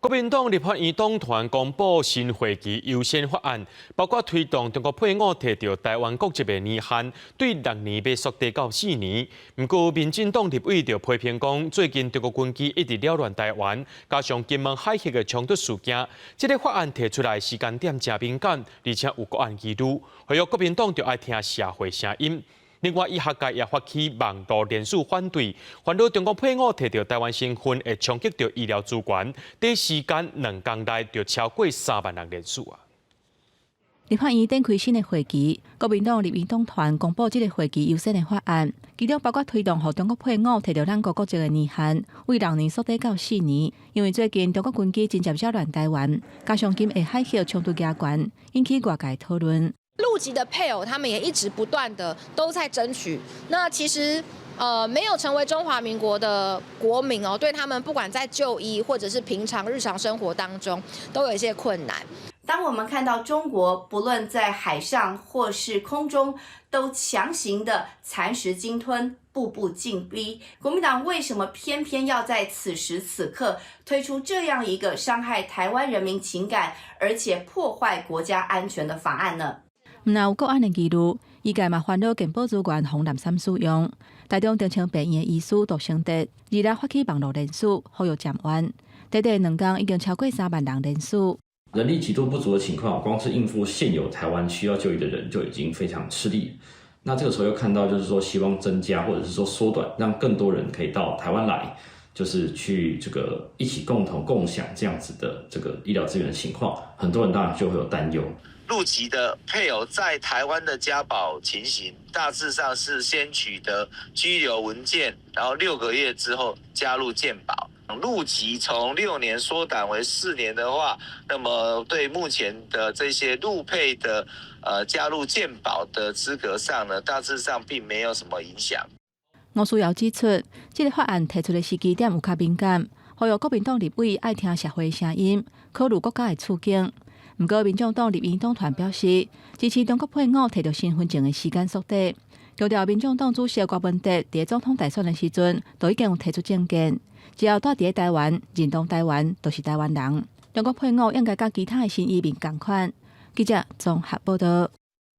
國民黨立法院黨團公布新會期優先法案，包括推動中國配偶提著臺灣國籍的年限，對6年欲縮短到4年。毋過民進黨立委就批評講，最近中國軍機一直擾亂臺灣，加上金門海峽的衝突事件，這个法案提出來時間點誠敏感，而且有國安疑慮，呼籲國民黨著愛聽社會聲音。另外，醫學界也發起網路連署反對，煩惱中國配偶提著臺灣身份會衝擊著醫療資源，短時間2工內就超過3萬人連署啊！立法院展開新的會期，國民黨立院黨團公布這个會期優先的法案，其中包括推動予中國配偶提著咱國國籍的年限，為6年縮短到四年。因為最近中國軍機真正擾亂臺灣，加上金門海峽衝突加懸，引起外界討論。陸籍的配偶，他們也一直不斷的都在爭取。那其實，沒有成為中華民國的國民哦，對他們不管在就醫或者是平常日常生活當中，都有一些困難。當我們看到中國不論在海上或是空中，都強行的蠶食鯨吞，步步進逼，國民黨為什麼偏偏要在此時此刻推出這樣一個傷害台灣人民情感，而且破壞國家安全的法案呢？毋但有國安的疑慮，醫界嘛煩惱健保資源予濫使用。台中長青病院的醫師杜成哲，2日發起網路連署，呼籲站願。短短2工已經超過3萬人連署。人力極度不足的情況，光是應付現有台灣需要就醫的人就已經非常吃力。那這個時候又看到，就是說希望增加或者是說縮短，讓更多人可以到台灣來，就是去這個一起共同共享這樣子的這個醫療資源的情況，很多人當然就會有擔憂。陸籍的配偶在台灣的加保情形，大致上是先取得居留文件，然後6個月之後加入健保。陸籍從6年縮短為4年的話，那麼對目前的這些陸配的加入健保的資格上呢，大致上並沒有什麼影響。吳思瑤指出，這个法案提出的時機點有較敏感，呼籲國民黨立委愛聽社會聲音，考慮國家的處境。毋過，民眾黨立院黨團表示支持中國配偶提著身份證的時間縮短，強調民眾黨主席柯文哲佇總統大選的時陣，就已經有提出政見，只要蹛佇台灣，認同台灣，就是台灣人。中國配偶應該佮其他的新移民仝款。記者綜合報導。